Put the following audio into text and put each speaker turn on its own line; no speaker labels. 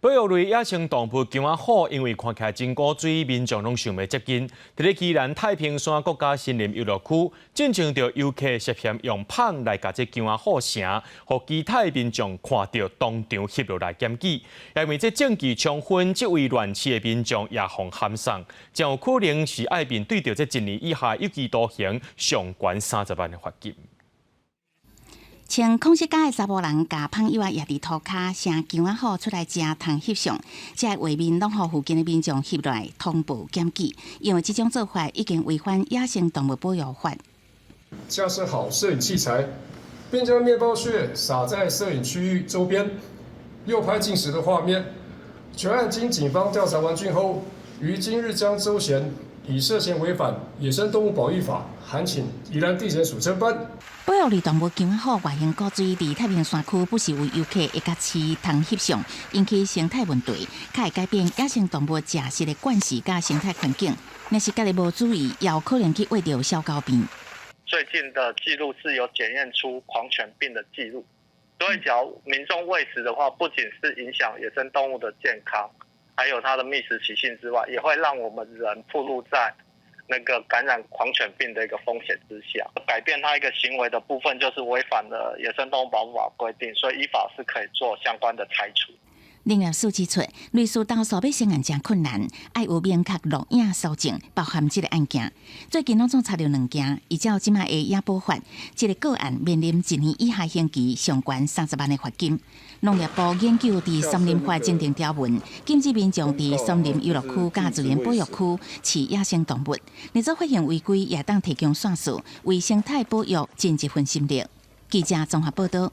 保育類野生動物姜仔虎，因為看起來真古錐，民眾攏想欲接近。佇咧宜蘭太平山國家森林遊樂區，進前著遊客涉嫌用麭來共這姜仔虎城，予其他民眾看著當場翕落來檢舉。因為這證據充分，這位亂飼的民眾也予函送，真有可能是愛面對著這一年以下有期徒刑，上懸30萬的罰金。
穿紺色甲的查埔人共麭幼仔掖佇塗跤，城姜仔虎出來食通翕相，這个畫面攏予附近的民眾翕落來通報檢舉，因為這種做法已經違反野生動物保育法。
架設好攝影器材，並將麵包屑撒在攝影區域周邊，誘拍進食的畫面。全案經警方調查完竣後，於今日將周賢以涉嫌違反野生動物保育法，函請宜蘭地檢署偵辦。
保育類動物姜仔虎外形古錐，佇太平山區不時有遊客會共飼通翕相，引起生態問題，較會改變野生動物食食的慣勢佮生態環境。若是家己無注意，也有可能去餵著小狗病。
最近的記錄是有檢驗出狂犬病的記錄，所以只要民眾餵食的話，不僅是影響野生動物的健康，還有它的覓食習性之外，也會讓我們人暴露在那個感染狂犬病的一個風險之下。改變它一個行為的部分，就是違反了野生動物保護法規定，所以依法是可以做相關的拆除。
林業署指出，類似投訴欲成案誠困難，愛有明確錄影搜證，包含這个案件。最近攏總查著兩件，依照這擺的野保法，這个個案面臨一年以下刑期，上懸30萬的罰金。農業部研究佇森林法增訂條文，禁止民眾佇森林遊樂區佮自然保育區飼野生動物。若做發現違規，也當提供線索，為生態保育盡一份心力。記者綜合報道。